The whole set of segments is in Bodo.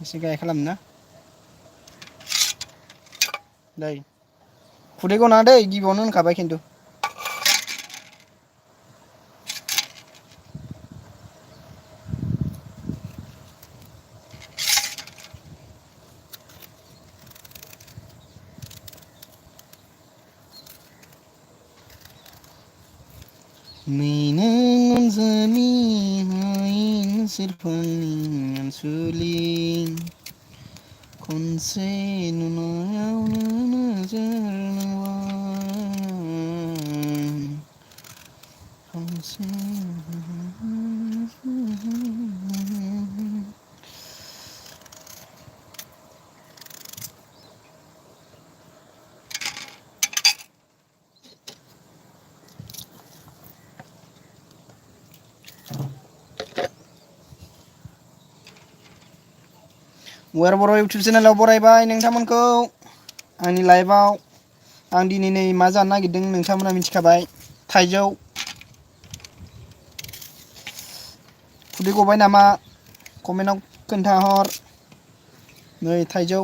एसे गाय खालामना दै खुदै गनाङा दै गिबियावनो होनखाबाय खिन्थु minang anzami hain sirfani ansuling konse nunayau najarnawan konse वर बर' इउटुब चेनेलाव बरायबाय नोंथांमोनखौ आंनि लाइभआव आं दिनै नै मा जानो नागिरदों नोंथांमोना मिथिखाबाय थाइजौ खुदै गबाय नामा कमेन्टआव खोन्थाहर नै थाइजौ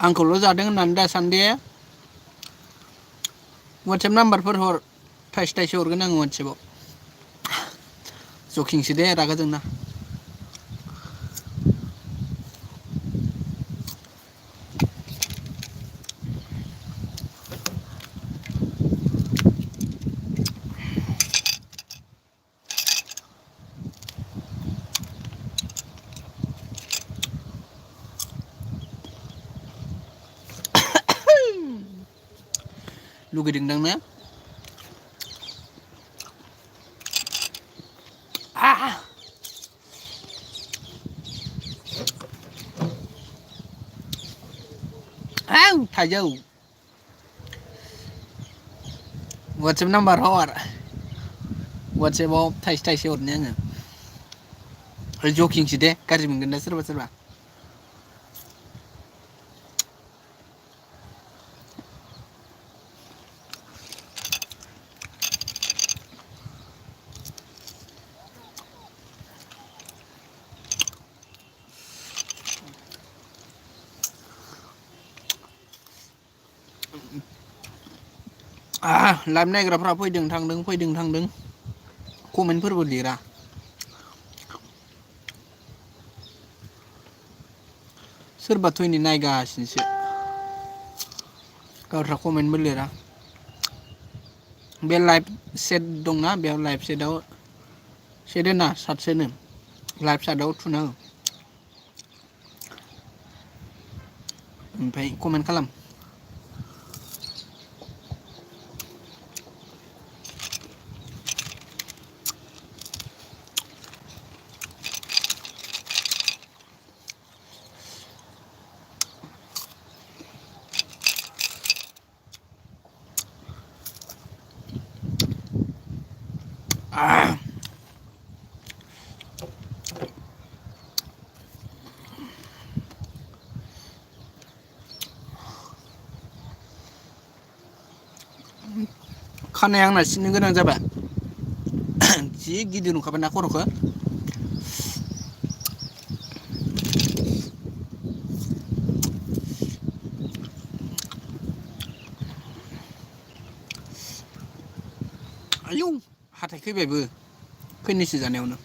आंखौल' जादों होननानै दासान्दि वाट्सएप नाम्बारफोर हर थाइसे थाइसे हरगोन आङो वाट्सएपाव जकिंसो दे रागा जोंना लुगैदोंदां ने थाइजौ वाट्सएप नाम्बार हर वाट्सएपाव थाइसे थाइसे हरनि आङो जकिंसो दे गाज्रि मोनगोन ना सोरबा सोरबा लाइभ नायग्राफ्रा फैदों थांदों कमेन्टफोरबो लिरा सोरबा थैनि नायगासिनोसो गावस्रा कमेन्टबो लिरा बे लाइभ सेट दंना बेयाव लाइभ सेटआव सेट होना सातसेनो लाइभ सेटआव थुना हो ओमफ्राय कमेन्ट खालाम खानाया आंना सिननो गोनां जाबाय जि गिदिर नुखाबाय ना खर'खौ आयौ हाथाय खैबायबो खैनैसो जानायावनो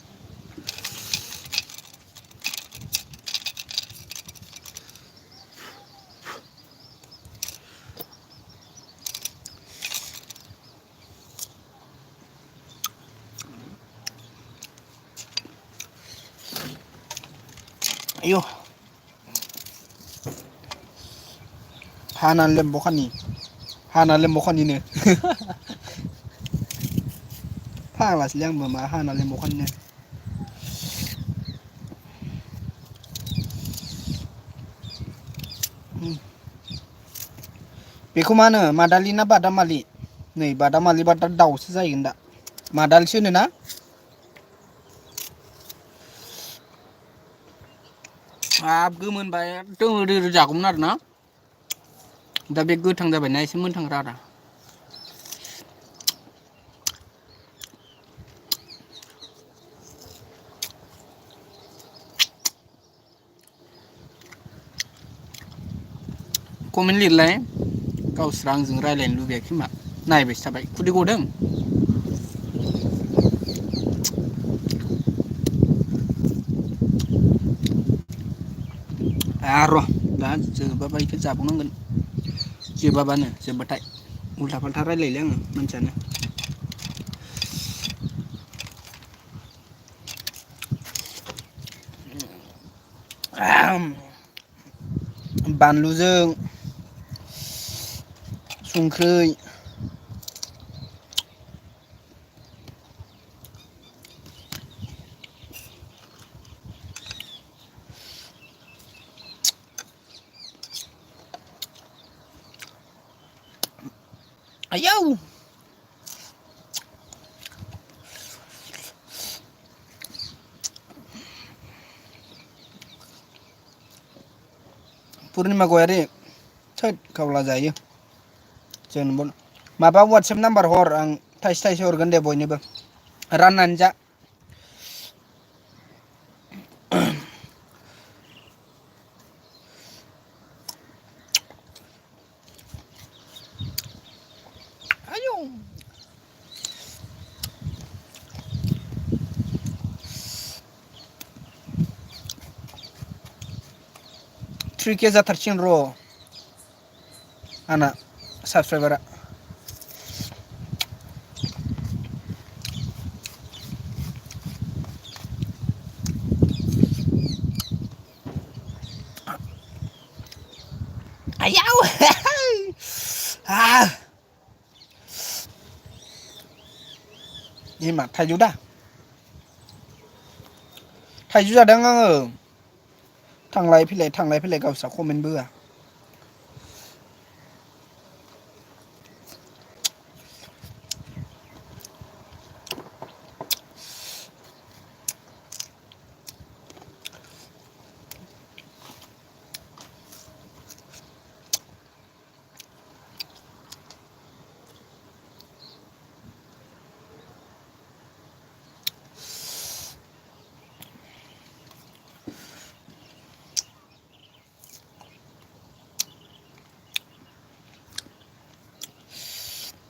आयौ हानानै लेमबखानिनो फाग्लासोलै आंबो मा हाना लेमबखानिनो बेखौ मा होनो मादालि ना बादामालि नै बादामालि बादा दाउसो जाहैगोन दा मादालसो होनोना हाब गोमोनबा एखदम ओरै ओरै जागौमोन आरोना दा बे गोथां जाबायना एसे मोनथांग्रा आदा कमेन्ट लिरलाय गावस्रा आंजों रायज्लायनो लुबैयाखै खोमा नायबायसो थाबाय खुदै गदों र' दा जोबाबा बेखौ जाबावनांगोन जोबाबानो जोबबाथाय उल्था फाल्था रायलायोलै आङो मानसियानो बानलुजों संख्रै आयौ पुर्निमा गयारि थोद गावला जायो जोंबो माबा वाटसएप नाम्बार हर आं थाइसे थाइसे हरगोन दे बयनोबो राननानै जा आयौ 3K जाथारसिगोन र' आंना साबसक्राइबारा आयौ मा थाइजौ दा थाइजौ जादों आङो थांलाय फैलाय गावस्रा कमेन्टबो होआ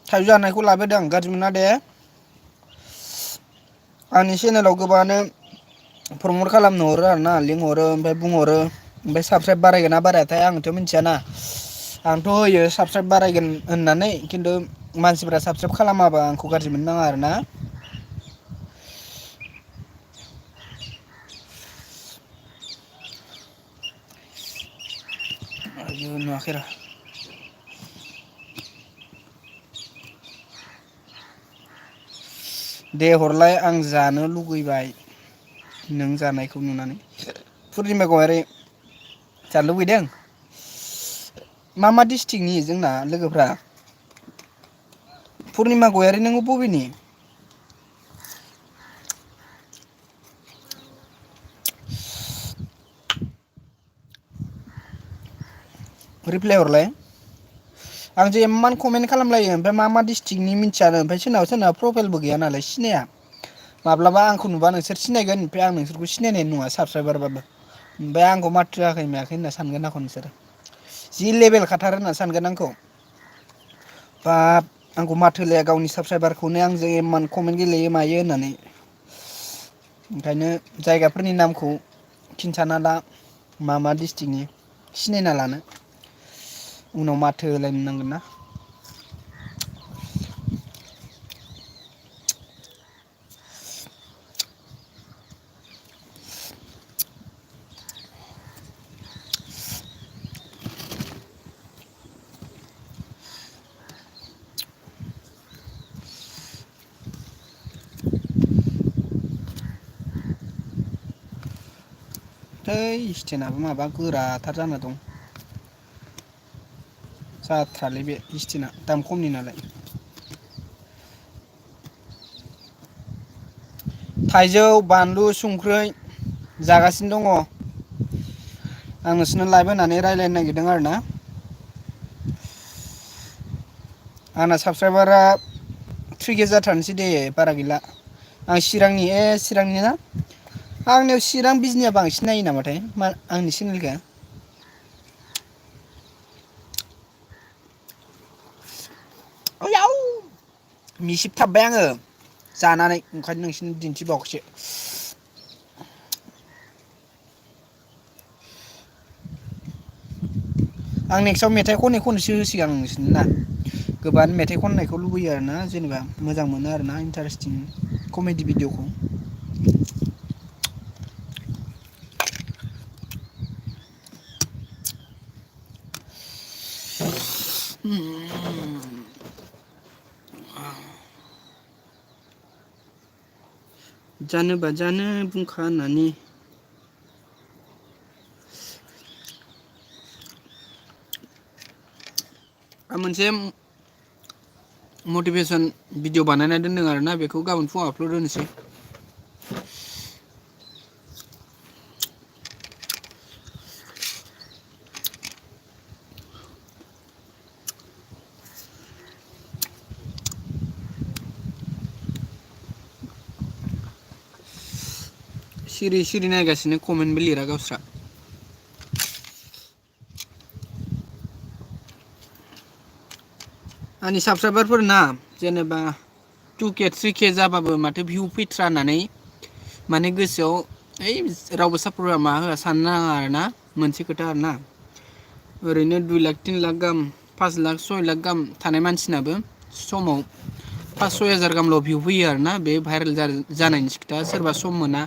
थाइजौ जानायखौ लाबोदों गाज्रि मोना दे आंनि चेनेलाव गोबाङानो प्रमट खालामनो हरो आरोना लिंहरो ओमफ्राय बुंहरो ओमफ्राय साबसक्राइब बारायगोन ना बारायाथाय आंथ' मिथियाना आंथ' होयो साबसक्राइब बारायगोन होननानै खिन्थु मानसिफ्रा साबसक्राइब खालामाबा आंखौ गाज्रि मोननो नाङा आरोना आयौ नुवाखै र' दे हरलाय आं जानो लुगैबाय नों जानायखौ नुनानै पुर्निमा गयारि जानो लुबैदों मा मा डिस्ट्रिक्टनि जोंना लोगोफ्रा पुर्निमा गयारि नोङो बबेनि रिप्लाय हरलाय आंजों इमान कमेन्ट खालामलायो ओमफ्राय मा मा डिस्ट्रिक्टनि मिन्थियानो ओमफ्राय सोरनाबा सोरनाबा प्रफाइलबो गैया नालाय सिनाया माब्लाबा आंखौ नुबा नोंसोर सिनायगोन ओमफ्राय आं नोंसोरखौ सिनायनाय नङा साबसक्राइबारबाबो ओमफ्राय आंखौ माथो होआखै मायाखै होनना सानगोन आंखौ नोंसोरो जि लेबेल खाथार होनना सानगोन आंखौ बाब आंखौ माथो होलाया गावनि साबसक्राइबारखौनो आंजों इमान कमेन्ट गेलेयो मायो होननानै ओंखायनो जायगाफोरनि नामखौ खिन्थाना ला मा मा डिस्ट्रिक्टनि सिनायना लानो उनाव माथो होलायनो नांगोन ना थै स्टेनाबो माबा गोराथार जाना दं जाथ्रालै बे स्टेना दाम खमनि नालाय थाइजौ बानलु संख्रै जागासिनो दङ। आं नोंसोरनो लाइभ होनानै रायज्लायनो नागिरदों आरो ना। आंना साबसक्राइबारा 3K जाथारनोसै दे बारा गैला। आं चिरांनि चिरांनि ना आंनियाव चिरां बिजनिया बांसिन नायो नामाथाय आंनि चेनेलखौ। ओयाव मिसिबथाबबाय आङो जानानै ओंखायनो नोंसिनो दिन्थिबावाखैसो। आं नेक्स्टआव मेथाइ खनै खनैसो होसिगोन आं नोंसोरनो ना। गोबां मेथाइ खननायखौ लुबैयो आरोना जेनेबा मोजां मोनो आरोना इन्टारेस्टिं कमेडि भिडिअ'खौ। जानोबा जानो बुंखानानै आं मोनसे मटिभेसन भिडिअ बानायना दोनदों आरोना बेखौ गाबोन फुङाव आपलड होनोसै। सिरि सिरि नायगासिनो कमेन्टबो लिरा गावस्रा। आंनि साबसक्राइबारफोर ना जेनेबा 2K 3K जाबाबो माथो भिउ फैथ्रा होननानै माने गोसोआव ओइ रावबो सापर्ट होआ मा होआ साननो नाङा आरोना मोनसे खोथा आरोना। ओरैनो 2 लाख 3 लाख गाहाम 5 लाख 6 लाख गाहाम थानाय मानसिनाबो समाव 5-6 हाजार गाहामल' भिउ फैयो आरोना बे भाइरेल जानायनिसो खोथा सोरबा सम मोना।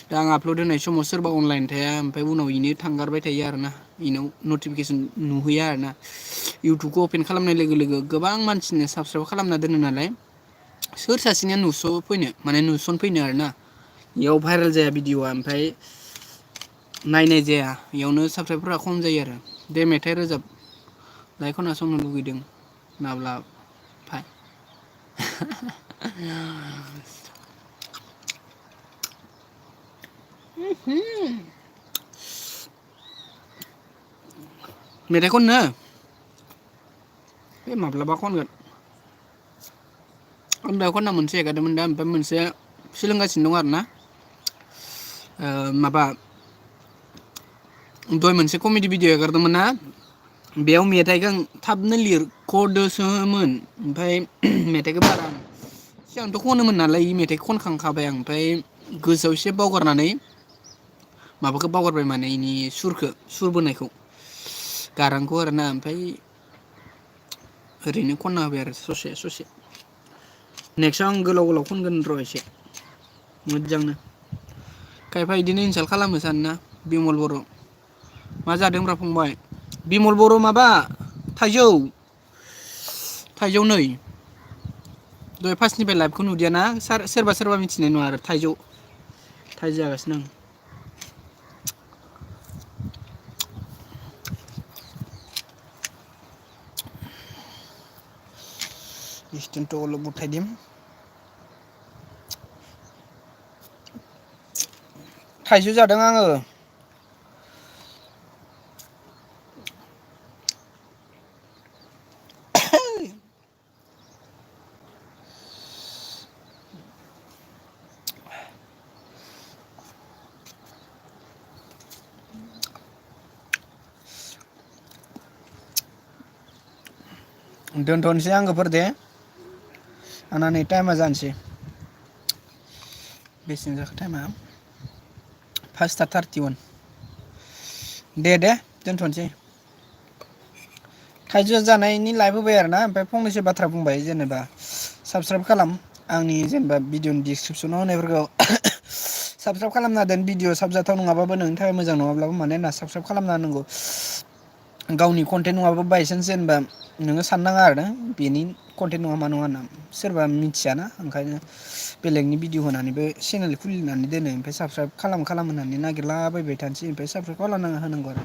दा आं आपलड होनाय समाव सोरबा अनलाइन थाया ओमफ्राय उनाव इनो थांगारबाय थायो आरोना इनाव नटिफिकेसन नुहैया आरोना। इउटुबखौ अपेन खालामनाय लोगो लोगो गोबां मानसिनो साबसक्राइब खालामना दोनो नालाय सोर सासेनिया नुसनफैनो आरोना। इयाव भाइरेल जाया भिडिअ'आ ओमफ्राय नायनाय जाया इयावनो साबसक्राइबफोरा खम जायो आरो। दे मेथाइ रोजाब दायो खोनासंनो लुगैदों माब्ला फाय मेथाइ खननो बे माब्लाबा खनगोन। आं दहाय खनना मोनसे हेगारदोंमोन दा ओमफ्राय मोनसे सोलोंगासिनो दं आरोना। माबा दहाय मोनसे कमेडि भिडिअ एगारदोंमोन ना बेयाव मेथाइखौ आं थाबनो लिरख'दोसोमोन ओमफ्राय मेथाइखौ बारा सिगांथ' खनोमोन नालाय इ मेथाइखौ खनखांखाबाय आं ओमफ्राय गोसोआव एसे बावगारनानै माबाखौ बावगारबाय माने इनि सुर बोनायखौ गारांखौ आरोना ओमफ्राय ओरैनो खनना होबाय आरो ससे ससे। नेक्स्टआव आं गोलाव गोलाव खनगोन र' एसे मोजांनो। खायफा इदिनो इनसाल्ट खालामो सानोना बिमल बर' मा जादोंब्रा फंबाय बिमल बर' माबा थाइजौ नै दहाय फार्स्टनिफ्राय लाइभखौ नुदियाना सोरबा सोरबा मिथिनाय नङा आरो थाइजौ जागासिनो आं। थाइजौ जादों आङो। दोनथ'नोसै आंगोफोर दे आंना नै टाइमा जानोसै। बेसेबां जाखो टाइमा 5:31 दे दोनथ'नोसै। थाइजौ जानायनि लाइभ होबाय आरोना ओमफ्राय फंनैसो बाथ्रा बुंबाय जेनेबा साबसक्राइब खालाम आंनि जेनेबा भिडिअनि डिसक्रिपसनाव होनायफोरखौ साबसक्राइब खालामना दोन भिडिअ साबजाथाव नङाबाबो नोंनि थाखाय मोजां नङाब्लाबो माने होनना साबसक्राइब खालामना होनांगौ। गावनि कन्टेन्ट नङाबा बायसान्स जेनेबा नोङो साननाङा आरो बेनि कन्टेन्ट नङा मा नङा होनना सोरबा मिथियाना ओंखायनो बेलेगनि भिडिअ होनानैबो चेनेल खुलिनानै दोनो ओमफ्राय साबसक्राइब खालाम होननानै नागिरलाबायबाय थानोसै ओमफ्राय साबसक्राइब खालामना होनांगौ आरो।